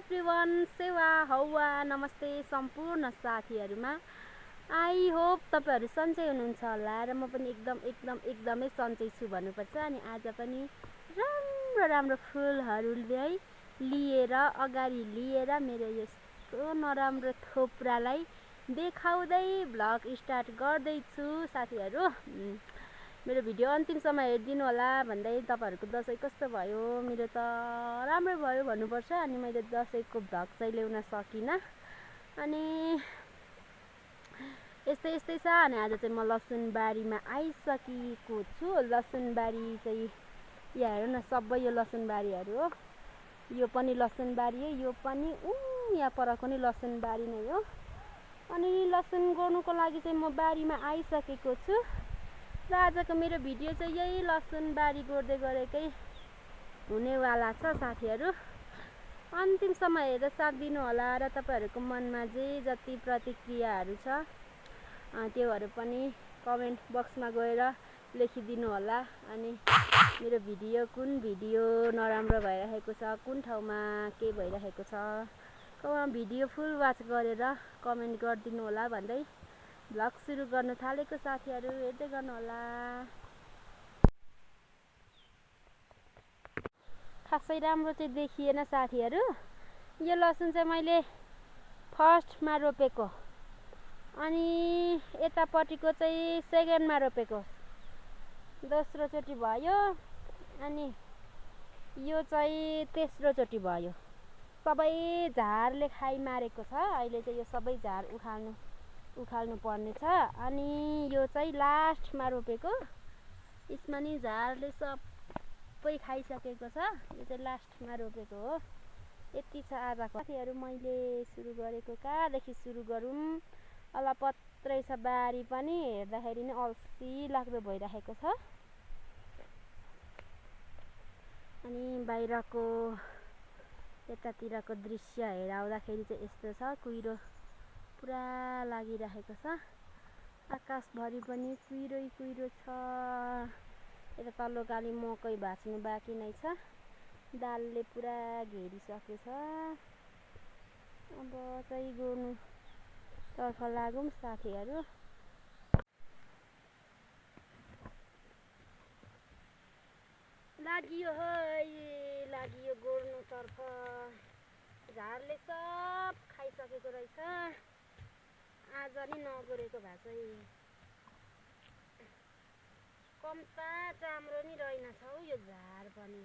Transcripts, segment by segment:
Everyone, सेवा हौवा नमस्ते सम्पूर्ण साथीहरुमा। आई होप तपाईहरु सन्चै हुनुहुन्छ होला र म पनि एकदमै सन्चै छु भन्नुपर्छ। अनि आज पनि राम्रो फुलहरु लिएर अगाडि लिएर मेरो यस्तो नराम्रो थोप्रालाई देखाउँदै भ्लग स्टार्ट गर्दै छु साथीहरु। मेरो भिडियो अन्तिमसम्म हेरिदिनु होला भन्दै तपाईहरुको दशैं कस्तो भयो? मेरो त राम्रो भयो भन्नुपर्छ। अनि मैले दशैंको भ्लग चाहिँ ल्याउन सकिन। अनि यस्तै छ। अनि आज चाहिँ म लसुन बारीमा आइसकेको छु। लसुन बारी चाहिँ यहाँ हेर्नु न, सबै यो लसुन बारीहरु हो। यो पनि लसुन बारी हो, यो पनि यहाँ परको नि लसुन बारी नै हो। अनि लसुन गोड्नुको लागि चाहिँ म बारीमा आइसकेको छु। र आजको मेरो भिडियो चाहिँ यही लसुन बारी गोड्दै गरेकै हुनेवाला छ साथीहरु। अन्तिमसम्म हेरेर साथ दिनु होला र तपाईहरुको मनमा जे जति प्रतिक्रियाहरु छ त्योहरु पनि कमेन्ट बक्समा गएर लेखिदिनु होला। अनि मेरो कुन भिडियो नराम्रो भइरहेको छ, कुन ठाउँमा के भइरहेको छ, भिडियो फुल वाच गरेर कमेन्ट गरिदिनु होला भन्दै भ्लग सुरु गर्न थालेको साथीहरु। हेर्दै गर्नु होला। खासै राम्रो चाहिँ देखिएन साथीहरु। यो लसुन चाहिँ मैले फर्स्टमा रोपेको, अनि यतापट्टिको चाहिँ सेकेन्डमा रोपेको, दोस्रो चोटी भयो। अनि यो चाहिँ तेस्रो चोटी भयो। सबै झारले खाइमारेको छ। अहिले चाहिँ यो सबै झार उखाल्नु पर्ने छ। अनि यो चाहिँ लास्टमा रोपेको, यसमा नि झारले सबै खाइसकेको छ। यो चाहिँ लास्टमा रोपेको हो। यति छ आजको साथीहरु। मैले सुरु गरेको कहाँदेखि सुरु गरौँ? अलपत्रै छ बारी पनि, हेर्दाखेरि नै अल्छी लाग्दो भइरहेको छ। अनि बाहिरको यतातिरको दृश्य हेराउँदाखेरि चाहिँ यस्तो छ, कुहिरो पुरा लागिरहेको छ। आकाशभरि पनि कुहिरो छ। यता तल्लो गाली मकै भाँच्नु बाँकी नै छ। दालले पुरा घेरिसकेको छ। अब चाहिँ गोड्नु तर्फ लागौँ साथीहरु। लागियो गोड्नु तर्फ। झारले सब खाइसकेको रहेछ। आज नि नगोरेको भए चाहिँ कम्ता चाम्रो नि रहेनछ हौ यो झार पनि।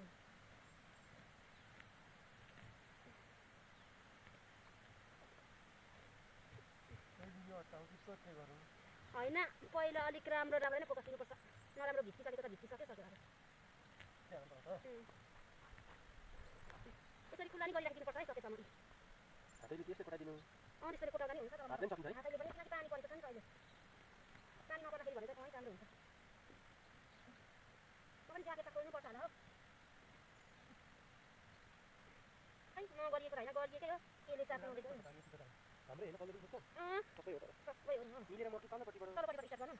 होइन, पहिला अलिक राम्रो नै फोकस दिनुपर्छ। नराम्रो भित्किसकेको त भित्किसक्यो। यसरी कुलानी गरिराखिदिनु पर्छ है सकेसम्म। हातैले त्यसै कोटाइदिनु। त्यसरी कोटाउँदा नि हुन्छ तर हातैले पनि किनकि पानी परेको छ नि त अहिले। पानी नपर्दाखेरि भने चाहिँ राम्रो हुन्छ। म पनि ज्याकेट त खोल्नुपर्छ होला हौ। खै नगरिएको होइन, गरिएकै हो। केले चाप्नु हुँदैछ हाम्रो हेर्न कलर हुन्छ। सबै हो नि। मिलेर म तल्लोपट्टिबाट स्टार्ट गर्नु।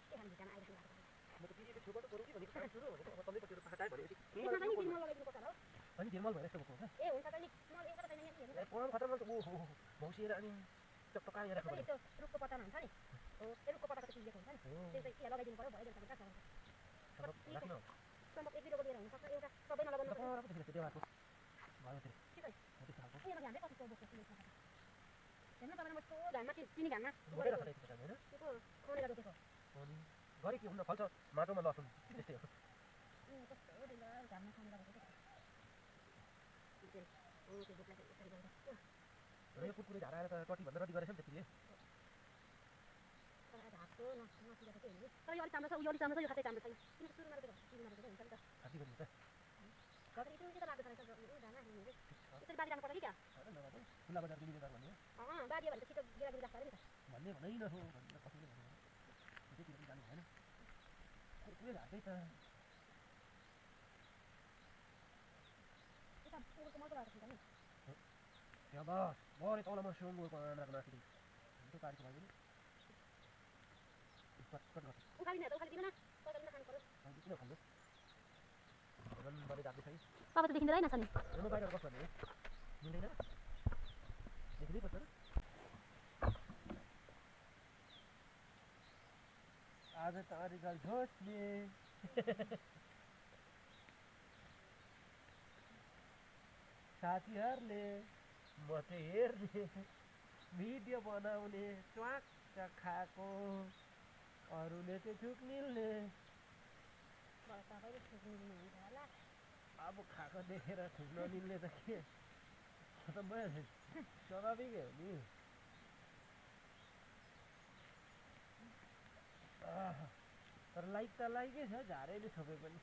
के खानु भित्तामा आइरहेको छ। म त पिरियड छेउबाट गरौँ कि भनेको काम सुरु भनेको। अब तल्लोपट्टिबाट फाटाए भनेपछि यसमा चाहिँ तिर्मल लगाइदिनु पर्छ होला हौ। अनि तिर्मल भएर यस्तो भएको हो। ए हुन्छ त नि, मल एउटा छैन यहाँ हेर्नु। पराम खतरनाक त ओहो भौसिएर अनि टकटकाएर राख्नु पर्छ। रुखको पत्तामा हुन्छ नि। हो, त्यो रुखको पत्ताको चाहिँ पिलिएको हुन्छ नि। त्यो चाहिँ के लगाइदिनु पर्यो भयो जस्तो हुन्छ। राख्नु सम्भव 1-2 लिएर हुन सक्छ। एउटा सबै नलगाउनु पर्छ। त्यो हातको भयो त्यो। के चाहिँ त्यस्तो खालको। ए यहाँ हामीले कति बोक्छ हेर्नु तपाईँ। म यस्तो घाममा चिनी घाममा गरेर खटाइदिएको छ हैन। त्यो खनेर रोपेको। अनि गरे के हुन फल्छ माटोमा लसुन त्यस्तै हो। कस्तो डेन्जर घाममा खनेर रोपेको। त्यो बोक्ला चाहिँ यसरी गरेर। र यो कुकुरले झाराएर त कति भन्दा कति गरेछ नि त्यसले। तर आज हातको नसिरहेको के हुनु। तर यो अलिक राम्रो छ, यो अलिक राम्रो छ, यो खासै राम्रो छैन। किन सुरुमा रोपेको हुन्छ नि त। खासै गर्नु त। गरे यति के त लाग्दो रहेछ जाना हुनु। यसरी बारी जानु पर्छ कि क्या? खुल्ला बजार दिने बेकार भन्ने हो। बारी भने त छिटो गेरागुरी राख्छ अरे नि त। भन्ने भनै न हो भनेर कसैले भन्यो। त्यतितिर पनि जानु भएन। कुकुरले झार्दै त। यता कुकुरको मलको भएको छ नि। त्यहाँ बस बरे तलमा सुँगुरको आन्द्राको माथि त्यो पारीको भयो नि। कट गर्छ। उखालिने त उखालिदिनु न। कसैले खानु पर्यो। अनि किन खानु? भगवान बले दाबी छै। तपाईँ त देखिँदैन रहेछ नि। म बाहिर बस भन्ने मिल्दैन। आज तारी गाल झोस्ने साथीहरूले म चाहिँ हेर्ने भिडियो बनाउने च्वाक्क खाएको अरूले चाहिँ थुक्निल्ने अब खाएको देखेर थुक्न मिल्ने त के त स्वाभाविकै हो नि तर लाइक त लाइकै छ झारैले छोपे पनि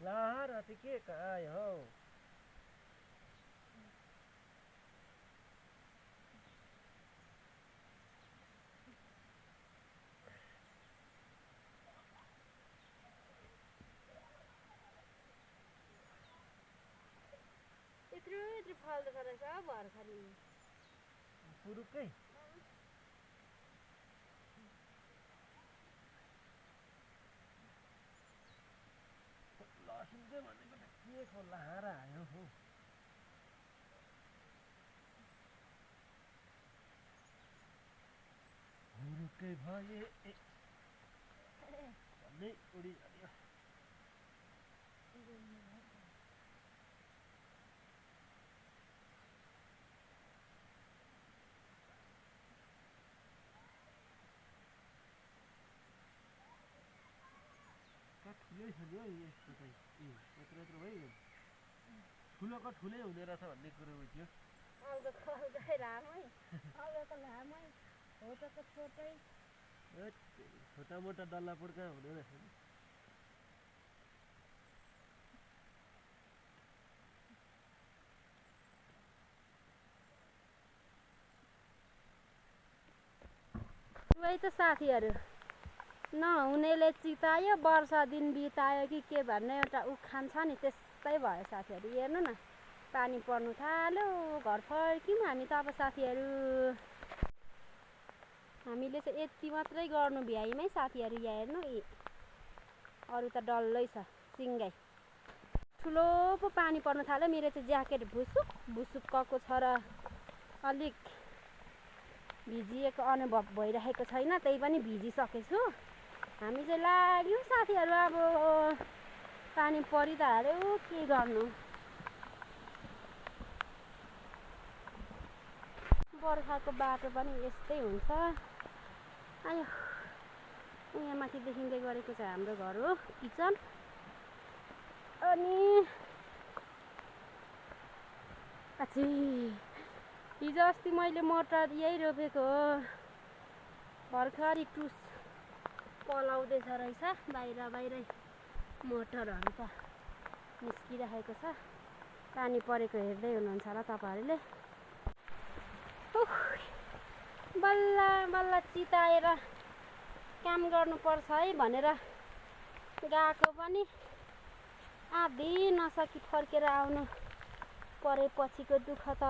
ल र त्यो के आयो हौ यत्रो फल्दो रहेछ भर्खरै पुरुकै लसुन चाहिँ भनेको त के को लाएर आयो हौ पुरुकै भए भन्ने उडी जाने ठुलै छ नि हौ यस्तो चाहिँ यत्रो यत्रो भइगयो ठुलोको ठुलै हुने रहेछ भन्ने कुरो बुझ्यो छोटा मोटा डल्ला पुड्का हुने रहेछ नि वही त साथीहरू नहुनेले चितायो वर्षा दिन बितायो कि के भन्ने एउटा उखान छ नि त्यस्तै भयो साथीहरू हेर्नु न पानी पर्नु थाल्यो घर फर्क्यौँ हामी त अब साथीहरू हामीले चाहिँ यति मात्रै गर्नु भ्याइमै साथीहरू यहाँ हेर्नु अरू त डल्लै छ सिङ्गै ठुलो पो पानी पर्नु थाल्यो मेरो चाहिँ ज्याकेट भुसुक्कको छ र अलिक भिजिएको अनुभव भइरहेको छैन त्यही पनि भिजिसकेछु हामी चाहिँ लाग्यौँ साथीहरू अब पानी परि त हाल्यो के गर्नु बर्खाको बाटो पनि यस्तै हुन्छ आयो यहाँ माथि देखिँदै गरेको छ हाम्रो घर हो किचन अनि हिजो अस्ति मैले मटर यही रोपेको हो भर्खरै टुस पलाउँदैछ रहेछ बाहिरै मोटरहरू त निस्किरहेको छ पानी परेको हेर्दै हुनुहुन्छ होला तपाईँहरूले बल्ल बल्ल चिताएर काम गर्नुपर्छ है भनेर गएको पनि आधी नसकी फर्केर आउनु परेपछिको दुःख त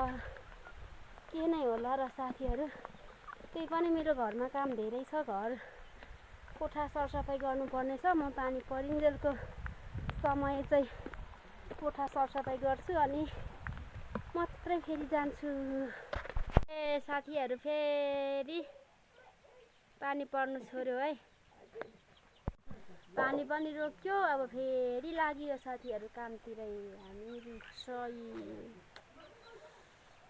के नै होला र साथीहरू त्यही पनि मेरो घरमा काम धेरै छ घर कोठा सरसफाइ गर्नुपर्ने छ म पानी परिन्जेलको समय चाहिँ कोठा सरसफाइ गर्छु अनि मात्रै फेरि जान्छु ए साथीहरू फेरि पानी पर्नु छोड्यो है पानी पनि रोक्यो अब फेरि लाग्यो साथीहरू कामतिरै हामी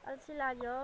अल्छी लाग्यो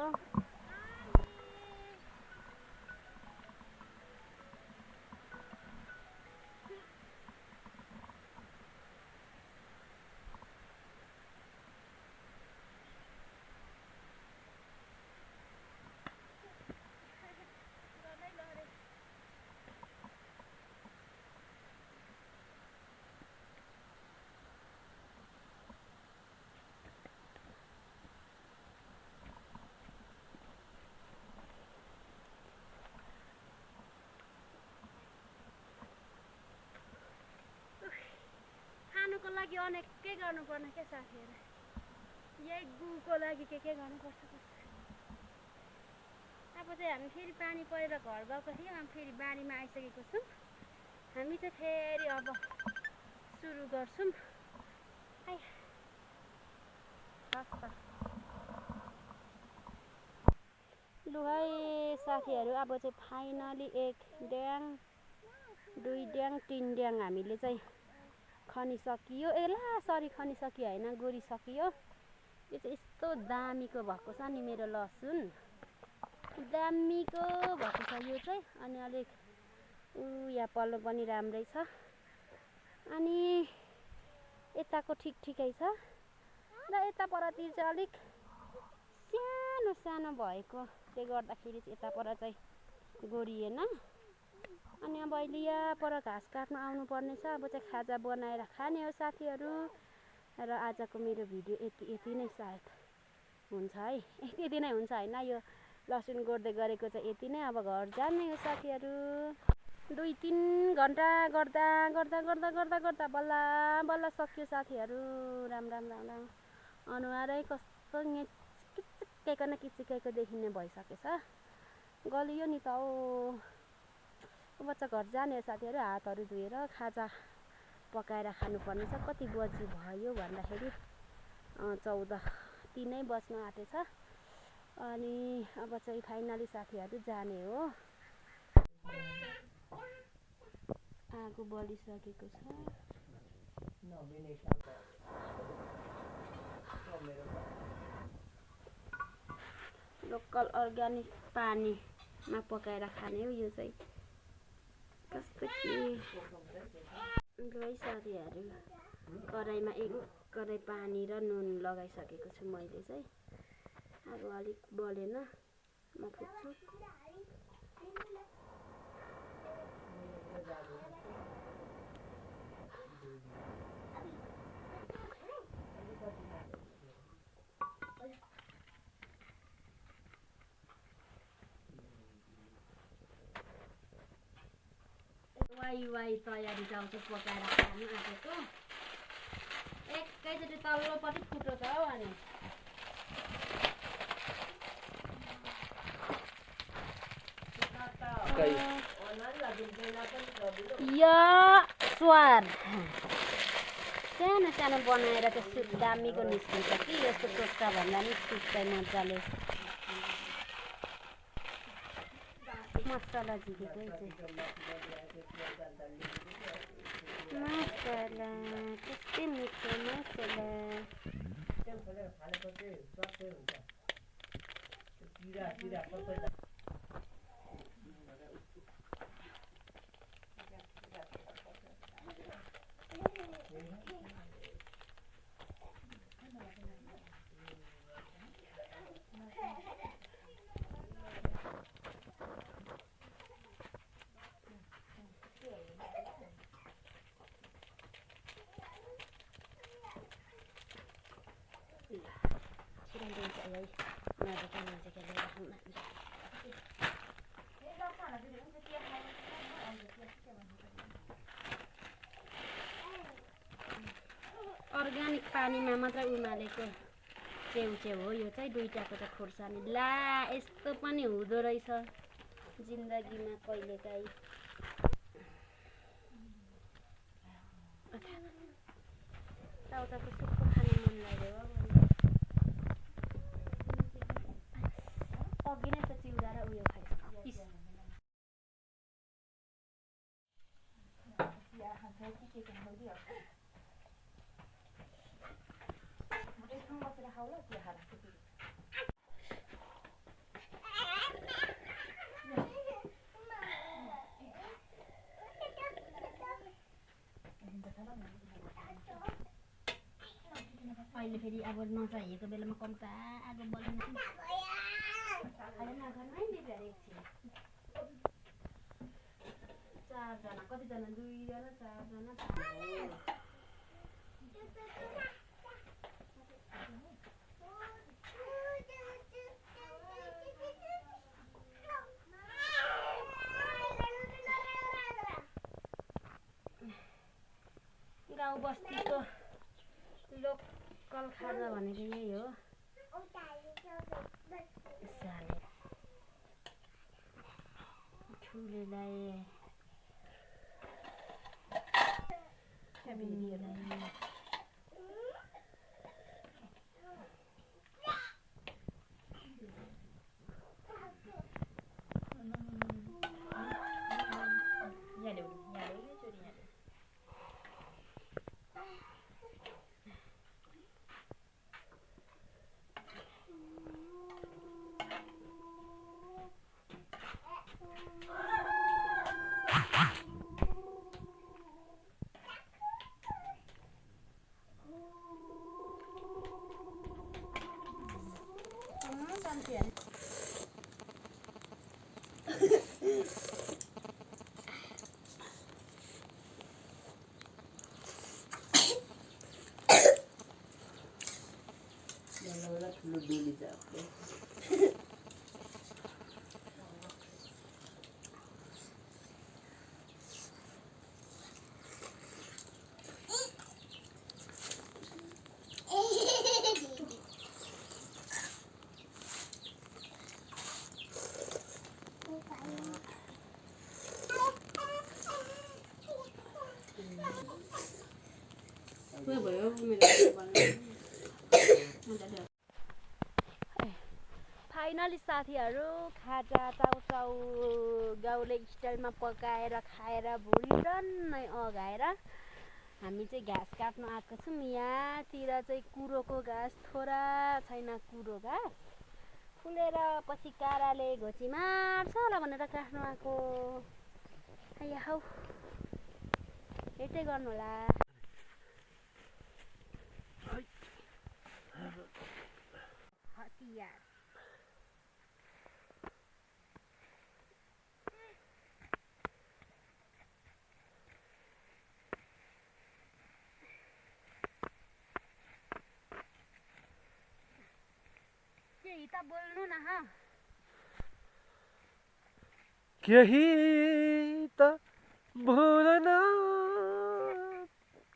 खानुको लागि अनेकै गर्नुपर्ने के साथीहरू यही गुको लागि के गर्नुपर्छ अब चाहिँ हामी फेरि पानी परेर घर गएको थियौँ अब फेरि बारीमा आइसकेको छौँ हामी चाहिँ फेरि अब सुरु गर्छौँ मस्त लु है साथीहरू अब चाहिँ फाइनली 1 ड्याङ 2 ड्याङ 3 ड्याङ हामीले चाहिँ खनिसकियो खनिसकियो होइन गोरिसकियो। यो चाहिँ यस्तो दामीको भएको छ नि मेरो लसुन दामीको भएको छ यो चाहिँ। अनि अलिक यहाँ पल्लो पनि राम्रै छ अनि यताको ठिकै छ र यता परतिर चाहिँ अलिक सानो सानो भएकोले गर्दाखेरि चाहिँ यता पर चाहिँ गोरिएन। अनि अब अहिले यहाँ पर घाँस काट्न आउनुपर्ने छ। अब चाहिँ खाजा बनाएर खाने हो साथीहरू। र आजको मेरो भिडियो यति नै सायद हुन्छ है। यति नै हुन्छ होइन, यो लसुन गोड्दै गरेको चाहिँ यति नै। अब घर जाने हो साथीहरू। 2-3 घन्टा गर्दा बल्ल बल्ल सक्यो साथीहरू। राम अनुहारै कस्तो किचिकेको देखिने भइसकेछ। गलियो नि त अब चाहिँ घर जाने हो साथीहरू। हातहरू धोएर खाजा पकाएर खानुपर्ने छ। कति बजी भयो भन्दाखेरि 14:03 बज्न आँटेछ। अनि अब चाहिँ फाइनली साथीहरू जाने हो। आगो बलिसकेको छ। लोकल अर्ग्यानिक पानीमा पकाएर खाने हो यो चाहिँ। कस्तो के साथीहरू कराईमा 1 कराई पानी र नुन लगाइसकेको छु मैले चाहिँ। अब अलिक बलेन म फुट्छु। वाइ तयारी जाउँछु पकाएर खानु आँटेको। एकैचोटि तल्लोपट्टि फुटो छ हौ। अनि यो स्वाद सानो सानो बनाएर त्यो सुप दामीको निस्किन्छ कि यस्तो टोक्का भन्दा नि सुप चाहिँ मजाले मसला झिकेकै चाहिँ मसला कति मिठो मसला। अर्ग्यानिक पानीमा मात्र उमालेको च्याउ हो यो चाहिँ। 2टाको चाहिँ खोर्सानी ला यस्तो पनि हुँदो रहेछ जिन्दगीमा कहिलेकाहीँ। टाउको सुक्खो खानु मन लाग्यो अघि नै त चिउरा र उयो खाइस। अहिले फेरि अब नचाहिएको बेलामा कम्ता आगो बल्नु चारजना कतिजना 2 जना 4 जना गाउँ बस्तीको लोकल खाजा भनेको यही हो। ठुलेलाई डोली जाप्दै भयो फाइनली साथीहरू खाजा चाउचाउ गाउँले स्टाइलमा पकाएर खाएर भुँडी डन्नै अघाएर हामी चाहिँ घाँस काट्न आएको छौँ। यहाँतिर चाहिँ कुरोको घाँस थोरा छैन, कुरो घाँस फुलेर पछि काराले घोची मार्छ होला भनेर काट्नु आएको। आइया हौ हेर्दै गर्नु होला। हतियार केही त बोल्नु न ह। केही त बोलन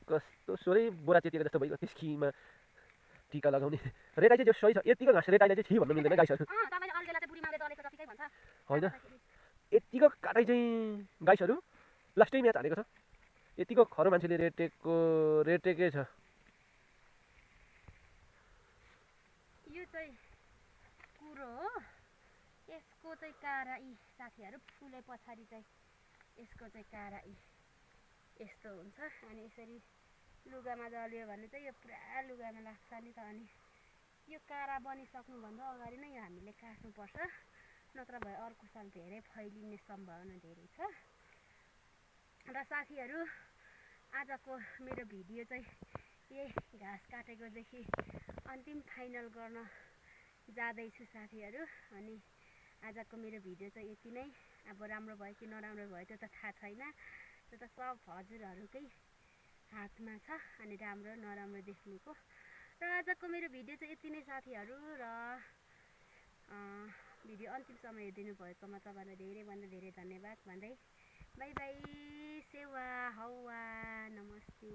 कस्तो सोरै बोरा चेतिएको जस्तो भइगयो। त्यसकीमा टिका लगाउने रेटाइ चाहिँ जो सही छ। यतिको घाँस रेटाइलाई चाहिँ छि भन्नु मिल्दैन गाईसहरू होइन। यतिको काटाइ चाहिँ गाईसहरू लास्टै म्याच हालेको छ। यतिको खरो मान्छेले रेटेकै छ। यो चाहिँ कुरो हो। यसको चाहिँ कारा यी साथीहरू फुले पछाडि चाहिँ यसको चाहिँ कारा यी यस्तो हुन्छ। अनि यसरी लुगामा दल्यो भने चाहिँ यो पुरा लुगामा लाग्छ नि त। अनि यो कारा बनिसक्नुभन्दा अगाडि नै यो हामीले काट्नुपर्छ, नत्र भए अर्को साल धेरै फैलिने सम्भावना धेरै छ। र साथीहरू आजको मेरो भिडियो चाहिँ यही घाँस काटेकोदेखि अन्तिम फाइनल गर्न जाँदैछु साथीहरू। अनि आजको मेरो भिडियो चाहिँ यति नै। अब राम्रो भयो कि नराम्रो भयो त्यो त थाहा छैन, त्यो त सब हजुरहरूकै हातमा छ। अनि राम्रो नराम्रो देख्नुको। र आजको मेरो भिडियो चाहिँ यति नै साथीहरू। र भिडियो अन्तिमसम्म हेरिदिनु भएकोमा तपाईँलाई धेरैभन्दा धेरै धन्यवाद भन्दै बाई बाई, सेवा हौवा, नमस्ते।